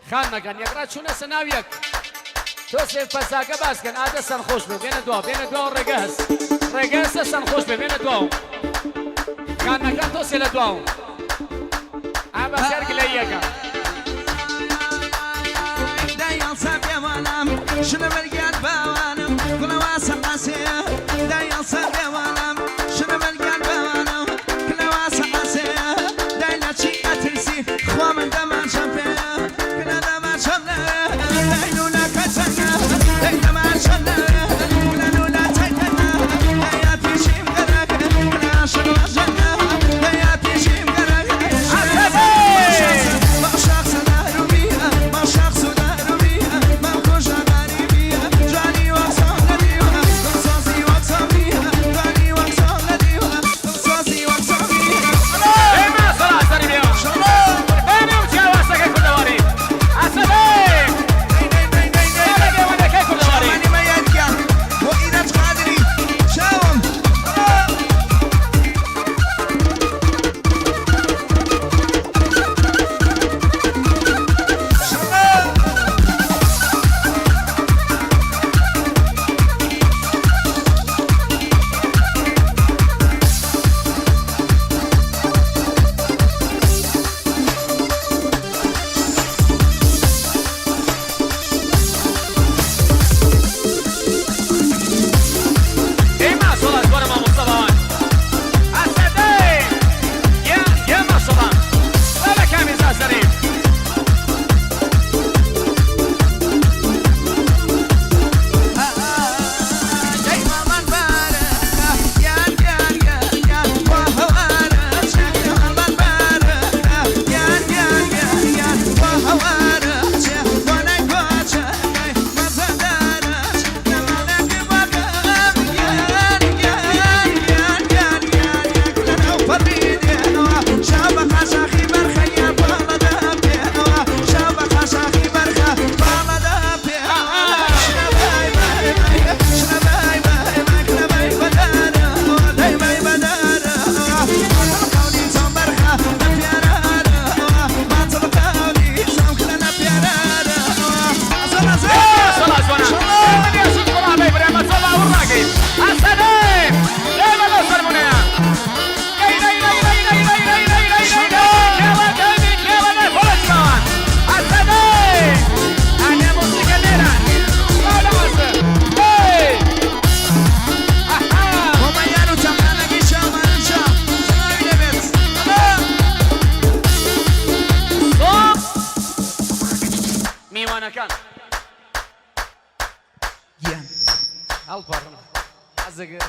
خانمەکان یەکڕا چوونەسە ناو یەک. تۆسێ پەساکە باس کەن ئا دەستان خۆش بێ بێنە دواو بێنە دواو ڕێگە هەس ڕێگە هەس دەستان خۆش بێ بێنە دواو خانمەکان تۆسێ لە دواو ئا بەسەر گلەییەکە. دای ئەڵسا بێوانم شنە مەرگیان باوانم گوڵەوا سەقاسێ دای ئەڵسا بێوانم شنە مەرگیان باوانم کلەوا سەقاسێ دای لە چی ئەترسی خوا من دەمانچەم پێ کلە دەمانچەم لێ دای لوولەکە چەنگە دای دەمانچەم لێ کلە لوولە چەنگە دای ئاتیشیم گەرەک کلە عاشق وەژەنگە دای ئاتیشیم گەرەک ئێمە سەڵا سەری بێ بێنە و جیاوازەکەی کوردەواری ئەسەدێ بێنە بێوەندەکەی کوردەواری. ئێمە سەڵا جوانە مامۆستا باوان ئەسەدێ گیان گیان ماشەڵا بابە کامیزا زەریف. سەڵا جوانە ئێمە نێشت وڵا بەی برێمە چۆ باوڕ ناکەی ئەسەدێ ئێمە لەو سەرمونەیە دەی دەی دەی دەی دەی دەی دەی دەی دەی دەی دەی کێوە دەمی کێوە دەی خۆش باوان ئەسەدێ ئەنێ موزیکە لێرە با لە عەسر دەی ئەها. سۆم میوانەکان هەڵپەڕن حەزەکە.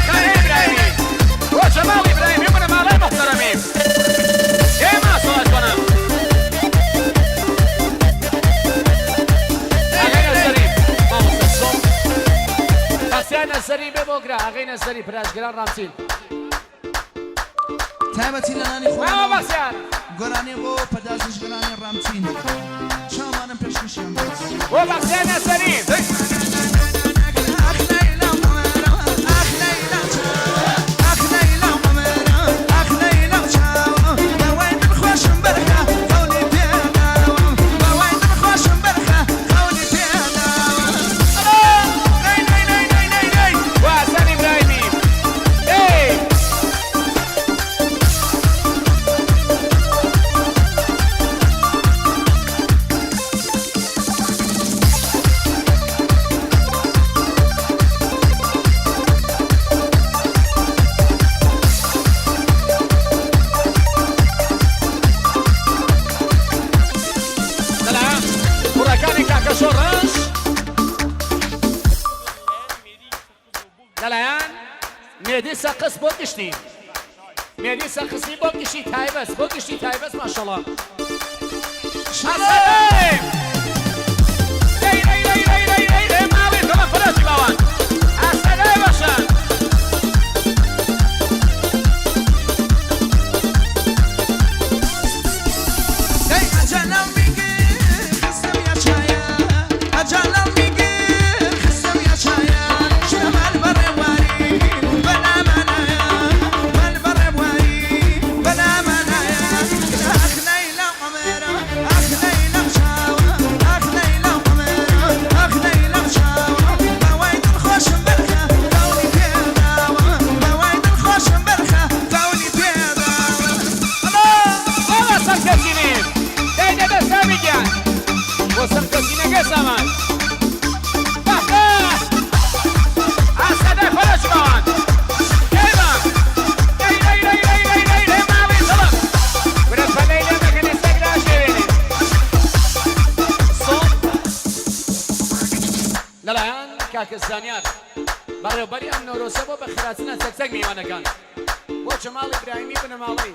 خانەی ئیبراهیمی بۆ جەماڵ ئیبراهیمی بنەماڵەی موحتەرەمی ئێمە سڵاجوانان ئاغای نەزەری مامۆستا سۆم بەختیار نەزەری بێ بۆگرە ئاغای نەزەری پراشگران ڕامچین تایبەتی لە نانی مامە خۆیانەوە بەختیار گۆرانی بۆ پەردازش گەرانی ڕامچین چاوانم پێشکەشیان بێت. بۆ بەختیار نەزەری. بۆ حەسەن ئیبراهیمی ئێ. مێدی سەقز بۆ گشتی مێدی سەقزی بۆ گشتی تایبەس بۆ گشتی تایبەس ماشەڵا. ئەسەدەی دەی دەی دەی دەی دەی دەی دەی ماڵی تۆمە فرۆشی باوان ئەسەدەی بەشان. دەی ئەجەلم بیگی خستم یا چایە ئەجەلم بیگی خستم یا چایە شەمال بەڕێواری بەلامانایە مەل بەڕێواری بەلامانایە ئاخ لەیلا عومەرە ئاخ لەیلا چاوە ئاخ لەیلا عومەرە ئاخ لەیلا چاوە باوای دڵخۆشم بەرخە قەولی پێداوە باوای دڵخۆشم بەرخە قەولی پێداوە بابا سەرکەوتینیم دەی دە دە سامی گیان بۆ سەرکەوتینەکە سامان بەهبە ئاسەدای فەرەج باوان دەیبا دەی دەی دەی دەی دەی دەی دەی ماڵی دڵم کورە پەلەی لێ مەکەن ئێستا گراشێوێنێ سۆم لەلایەن کاکە زانیار بەڕێوبەری ئەم نەورۆزە بۆ بەخێرهاتنە تەک تەک میوانەکان بۆ جەماڵ ئیبراهیمی بنەماڵەی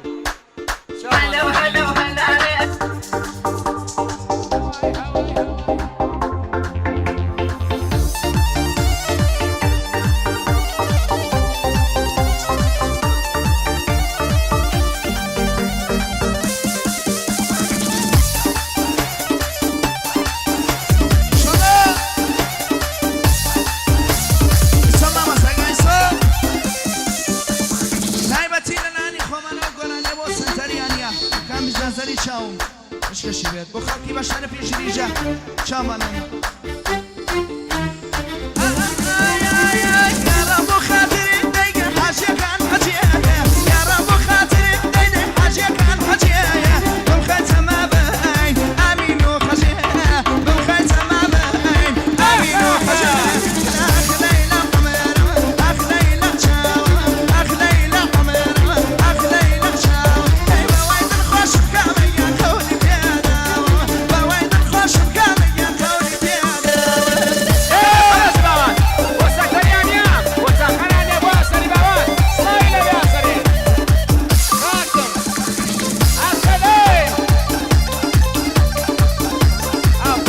تایبەتی لە لانی خۆمانەوە گۆرانیە بۆ سەنتەریانە کام نەزەری چاوم پشکەشی بێت بۆ خەڵکی بە شەرەفی ژریژە چاومانە یاڕە بۆ خاتری دەیگە حاجیەکان حەجیە یاڕە بۆ خاتری دەیدە حاجیەکان حەجیە بمخەتەمە بەین ئامین و خەجێ بمخەتەمە بەین ئامین و خەجێ ئاخ لەیلا قەمەرە ئاخ لەیلا چاوە ئاخ لەیلا قەمەرە ئاخ لەیلا چاوە ئەی باوای دڵخۆشم کامەیان قەولی پێداوە باوای دڵخۆشم کامەیان قەولی پێداوە. فەرەج باوان بۆ سەکتەریانە بۆ چاخانانە بۆ ئاسەری باوان سڵاوی لەوێ ئاسەری خاکم ئاسەدەی ئەو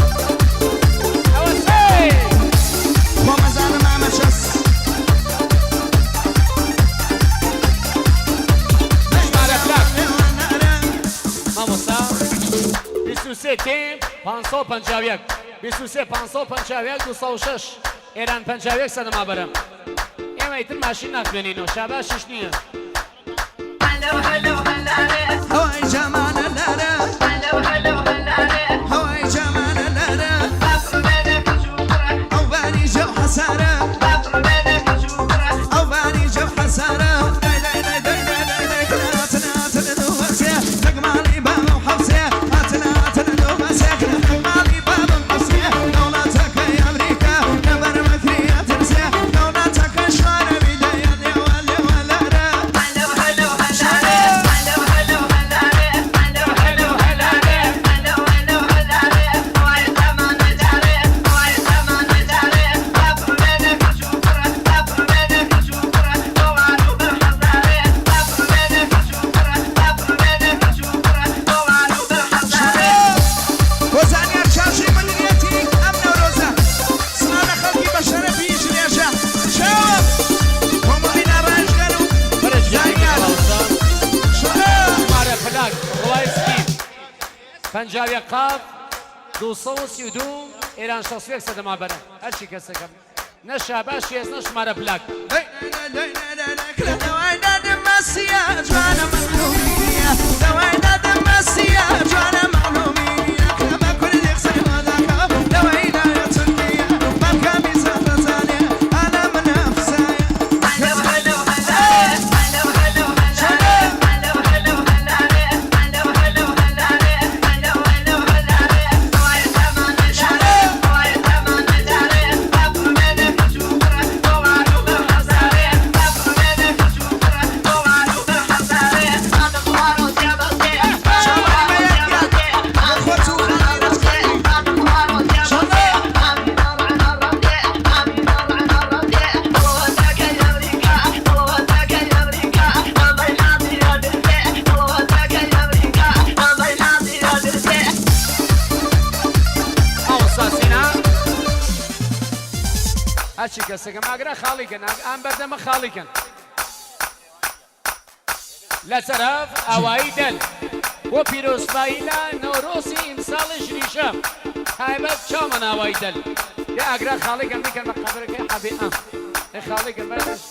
ئەوە سەی خۆمەزانم ئامە چەس ژمارە پلاک مامۆستا 23 ت 551 23 551 206 ئێران 51 سەدەما بەرم ئێمە ئیتر ماشین ناخوێنینەوە شاباشیش نییە. هەوای جەمالە لارە هەوای جەمالە لارە ئەو باری جەو حەسارە ئەو باری جەو حەسارە دای دای دای دای دای دای دای هاتن هاتن دووەسێ تەگماڵی بابم حەوسێ هاتن هاتن دووەسێ تەگماڵی بابم حەوسێ دەوڵەتەکەی ئەمریکا لەبەر مەکریە ترسێ دەوڵەتەکە شوانە بیدەیە لێوە لێوە لارە. بۆ زانیار چاشی مدیریەتی ئەم نەورۆزە سڵاو لە خەڵکی بە شەرەفی ژرێژە چاوم کۆمەڵی ناڕایشگەر و فەرەج زانیار مامۆستا شەرەف. ژمارە پلاک ڕوای سپی 51 قاف 232 ئێران 61 سەدەما بەرە هەرچی کەسەکەم نە شاباشی هەست نە ژمارە پلاک. دەوای دادم مەسیە جوانە مەعلومیە دەوای دادم مەسیە جوانە مەعلومیە بە کوردی قسەی واداکە دەوای لایە تورکیە بەڵکامی زەفەزانێ ئالا منافسایە. Bye. ماچی کەسەکەم ئاگرا خاڵی کەن ئام بەردەمە خاڵی کەن لە تەرەف ئاوایی دەل بۆ پیرۆزبایی لە نەورۆزی ئیمساڵی ژریشە تایبەت چاومان ئاوایی دەل دێ ئاگرا خاڵی کەن بیکەن بە قەبرەکەی حەبێ ئەم دێ خاڵی کەن بەس.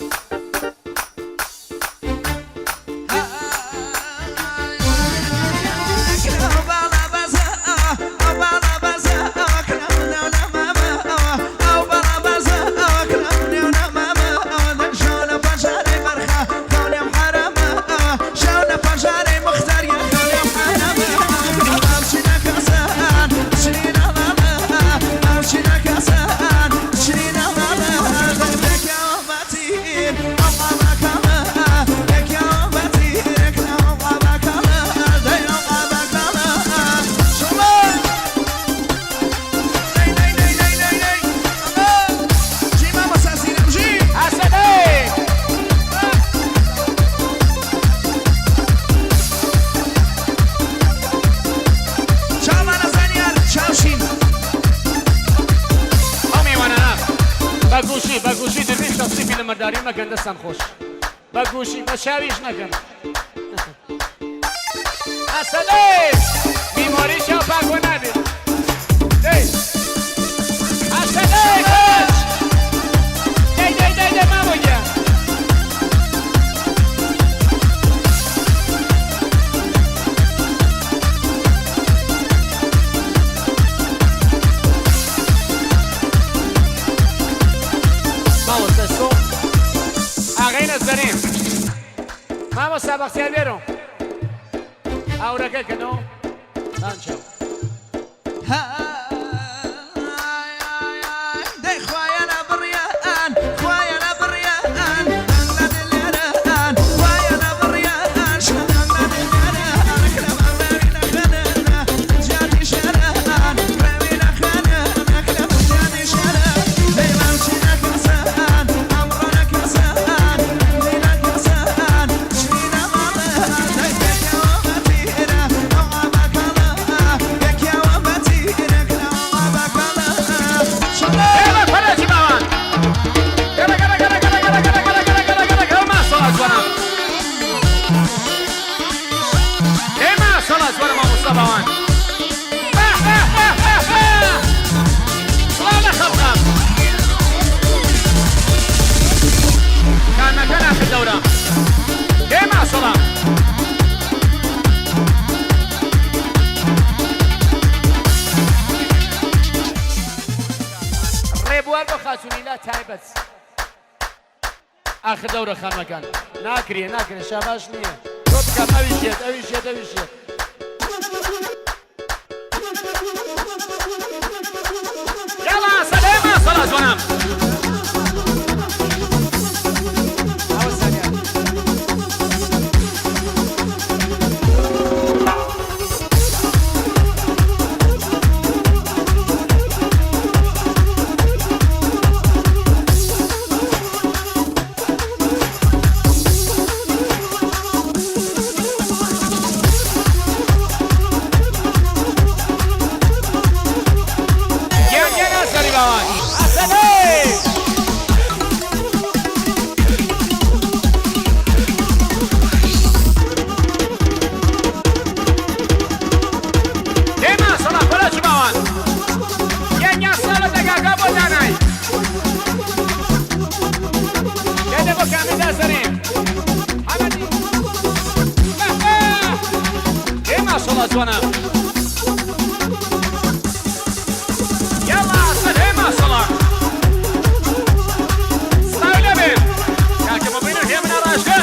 بە گوشی بە گوشی دەبێت شخصی فیلمبەرداری مەکەن دەستان خۆش بە گوشی بە چاویش نەکەن ئەسەلێ میمۆری چاو پاکۆ نابێت دەی ئەسەلێ کەچ دەی دەی دەی دەی مامۆ گیان. مامۆستا سۆ ئاغای نەزەرین مامۆستا بەختیار بێرۆ ئاورەکە کەنەوە بانچەوە. دەی خوایە لە بڕیان خوایە لە بڕیان لە دلێران خوایە لە بڕیان شەنم لە دلێران کرم ڕێوی لە خەنە جادی شەران ڕێوی لە خەنە کرم جادی شەران دەی مامچینە کەسان ئەمڕۆ لە کەسان لە کەسان شینە ماڵە دەی یەکەوە بەتیرە ئەو عابەکەڵە یەکەوە بەتیرە کرم عابەکەڵە شەڵە. ئێمە فەرەجی باوان گەرە گەرە گەرە گەرە گەرە گەرە گەرە گەرە گەرە گەرە گەرە ماسەڵا جوانە ئێ ماسەڵا جوانە مامۆستا باوان سڵاو لە خەڵقان کانەکە ناخر دەورە ئێ ماسەڵا ڕێبوار بۆ خاتونیلا تایبەت ئاخر دەورە خانمەکان ناکرێ ناکرێ شاباش نییە تۆ بکەم ئەویش یەت ئەویش یەت ئەویش یەت. یاڵا سەلێمە سەلا جوانم. ئەوە سانیان. گیان گیان ئاسەری باوان ئاسەری. ئێمە سەڵا فەرەج باوان گیان گیان ساڵە دەگاگا بۆ دانای دێنێ بۆ کامی دازەرین حەمەدی ئێ ماشەڵا جوانە یاڵا ئەسەد ئێ ماشەڵا سڵاو لێبێ کاکە مبین و هێمن ئاڕاشگەر.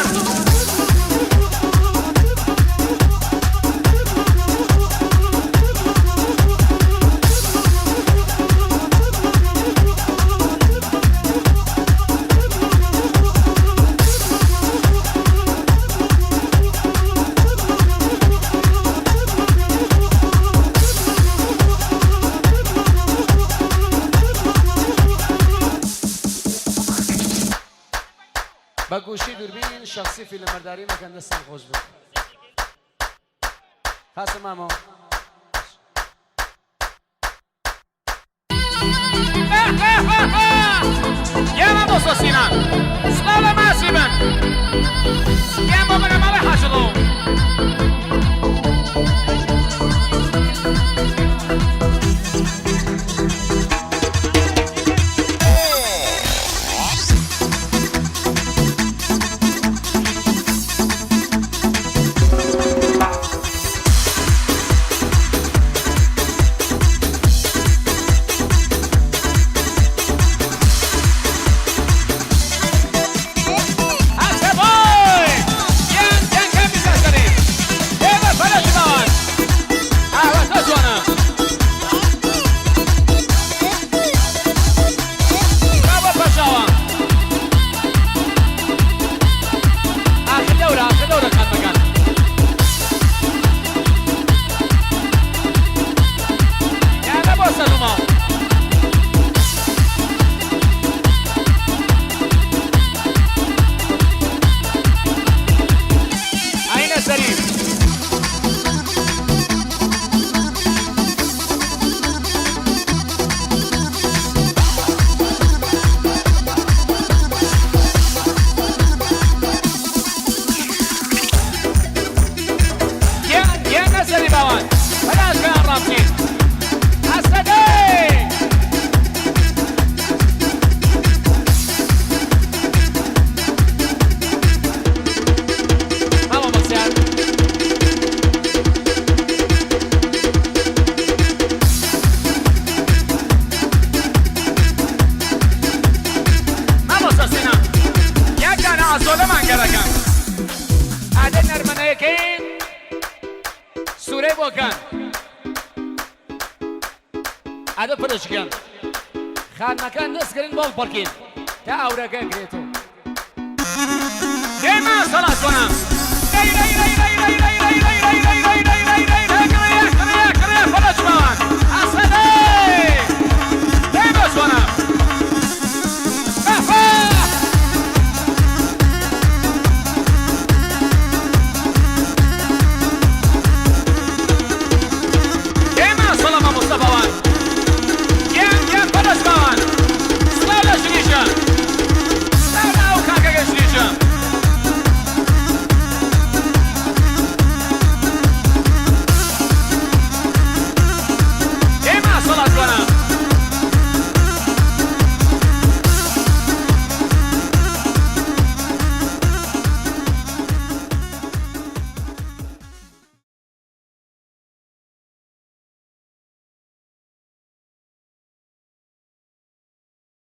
بە گوشی دووربین شەخسی فیلمبەرداری مەکەن دەستان خۆش بێت. خاسە مامۆ. مامۆستا سینان سڵاو لە ماسی بن گیان بۆ بنەماڵەی حاجڵۆ. هەستە بۆی گیان گیان کامی زەرزەری ئێمە فەرەجی باوان ئاواتە جوانە بابا پەشاوە ئاخر دەورە ئاخر دەورە خانمەکان یانە بۆ سەروماڵ. ئاینە سەری. گیان گیان نەسەری باوان بەلاش کەیان ڕابچین ئەسەدەی. مامە بەختیار. مامۆستا سینا یەک دانە ئازۆلەمان گەرەکە ئادە نەرمەنەیەکەی سورەی بۆکان ئادە پرشکیان خانمەکان دەستکردن بۆ پڕکین تا ئەورەکە گرێتەوە. دێمە سەڵاتوانە. دەی دەی دەی.